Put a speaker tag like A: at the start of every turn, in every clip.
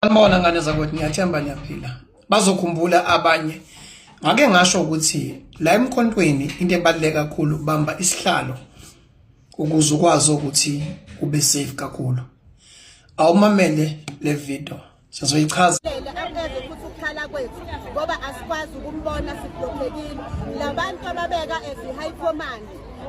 A: Sanibona ngane zakwethu, ngiyathemba niyaphila. Bazokhumbula abanye. Ngake ngasho ukuthi la emkhontweni into ebaluleke kakhulu bamba isihlalo ukuze ukwazi ukuthi ube safe kakhulu. Awumamele le video sizoyichaza.
B: Angeke futhi ukukhala kwethu ngoba asikwazi ukumbona siblockekile. Labantu ababeka as i-high command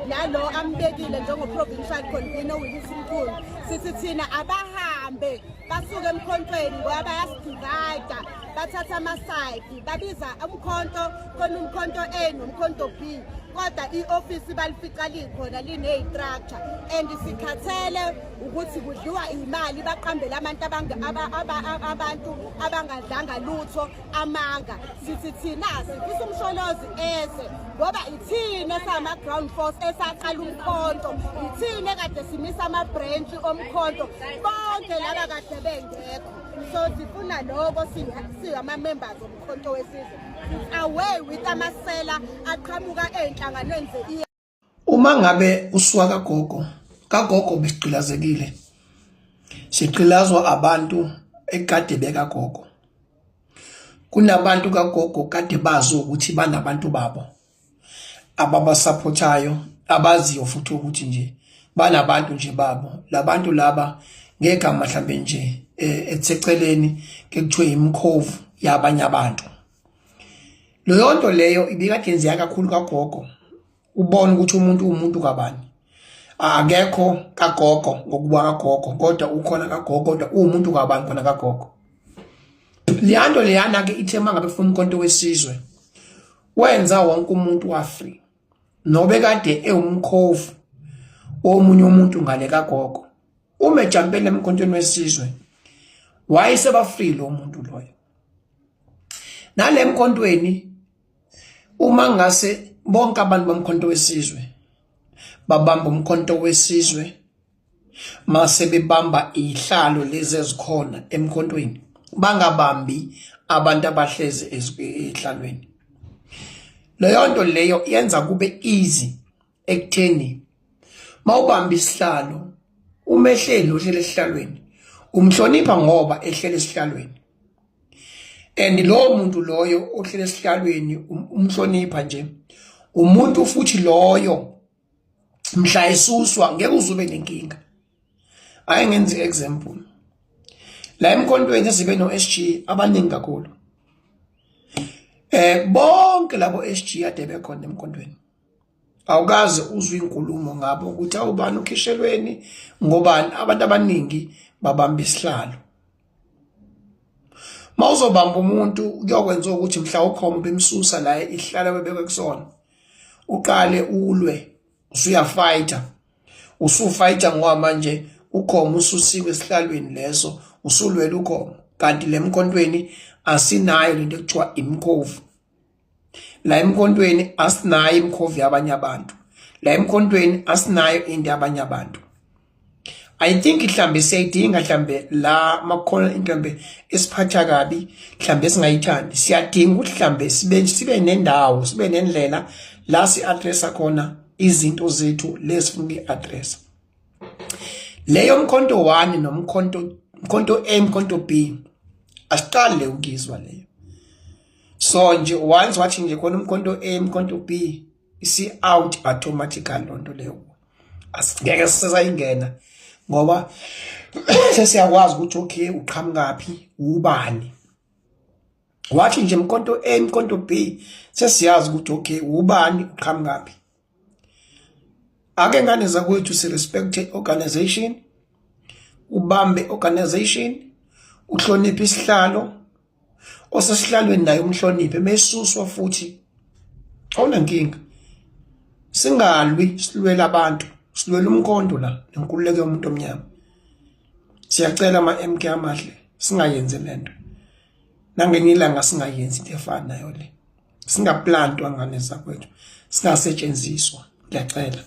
B: nalo ambekile njengo-provincial convener uWillis Mchunu, sithi thina abahambe basuke emkhontweni ngoba bayasidivida, bathatha amasayidi, babiza umkhonto khona, umkhonto A nomkhonto B, kodwa i-ofisi balifica likhona line-structure. And sikhathele ukuthi kudliwa imali, baqambele abantu abantu abangadlanga lutho amanga. Sithi thina sifisa uMsholozi eze ngoba ithina esama-ground force esaqala umkhonto, ithina kade simisa ama-branch omkhonto, bonke laba kade bengekho. So sifuna loko singama-members omkhonto wesizwe, away with amasela aqhamuka ey'nhlanganweni ze
A: Uma ngabe usuka kagogo, kagogo besigqilazekile. Sigqilazwa abantu ekade bekagogo. Kunabantu kagogo kade bazi ukuthi banabantu babo ababasaphothayo, abaziyo futhi ukuthi nje banabantu nje babo. Labantu laba ngegama mhlambe nje etheceleni ke kuthiwe imkhovu yabanye abantu. Leyo nto leyo ibikade yenzeka kakhulu kagogo. Ubona ukuthi umuntu uwumuntu kabani, akekho kagogo ngokuba kagogo, kodwa ukhona kagogo, kodwa uwumuntu kabani khona kagogo. Leyanto leyana ke ithe mangabe kufuna umkhonto wesizwe wenza wonke umuntu wa free, nobe kade ewumkhovu omunye umuntu ngale kagogo, uma ejampela emkhontweni wesizwe wayeseba free lo muntu loyo. Nale mkhontweni, uma ngase bonke abantu bomkhonto wesizwe babamba umkhonto wesizwe, mase bebamba ihlalo lezi ezikhona emkhontweni, bangabambi abantu abahlezi ezihlalweni, leyo nto leyo yenza kube easy ekutheni mawubamba isihlalo, umehleli ohlele esihlalweni umhlonipha ngoba ehlele esihlalweni, and lowo muntu loyo ohlele esihlalweni umhlonipha nje umuntu futhi loyo mhla esuswa ngeke uzube nenkinga. Ake ngenze example, la emkhontweni sibe no SG abaningi kakhulu, bonke labo SG ade bekhona emkhontweni awukaze uzwe inkulumo ngabo ukuthi awubani ukhishelweni ngobani. Abantu abaningi babamba isihlalo. Mawuzobamba umuntu kuyokwenza ukuthi mhla ukhoma bemsusa la ihlala bebekwe kusona, uqale ulwe, usuyafighter, usufighter ngoba manje ukhoma ususiwe esihlalweni leso, usulwela ukhoma. Kanti le mkhontweni asinayo lento ekuthiwa imkhovu. La emkhontweni asinayo imkhovu yabanye abantu, la emkhontweni asinayo into yabanye abantu. I think mhlambe siyayidinga, mhlambe la makukhona into mhlambe esiphatha kabi, mhlambe singayithandi, siyadinga ukuthi mhlambe sibe nendawo, sibe nendlela la si-addressa khona izinto zethu lesifuna ukuyi-addressa. Leyo mkhonto 1 nomkhonto, mkhonto A, mkhonto B, asiqale ukuyizwa leyo. So nje once wathi nje khona umkhonto A, umkhonto B, isi out automatically lonto leyo, asingeke sisayingena ngoba sesiyakwazi ukuthi okay, uqhamukaphi, ubani. Wathi nje mkhonto A, mkhonto B, sesiyazi ukuthi okay, ubani, uqhamukaphi. Ake ngane zakwethu si respect organization, ubambe organization, uhloniphe isihlalo, osesihlalweni naye umhloniphe, mesuswa futhi awunankinga. Singalwi, silwela abantu, silwela umkhonto la nenkululeko yomuntu omnyama. Siyacela ama-MK amahle, singayenzi lento nangenye ilanga, singayenzi into efana nayo le, singaplantwa ngane zakwethu, singasetshenziswa, ngiyacela.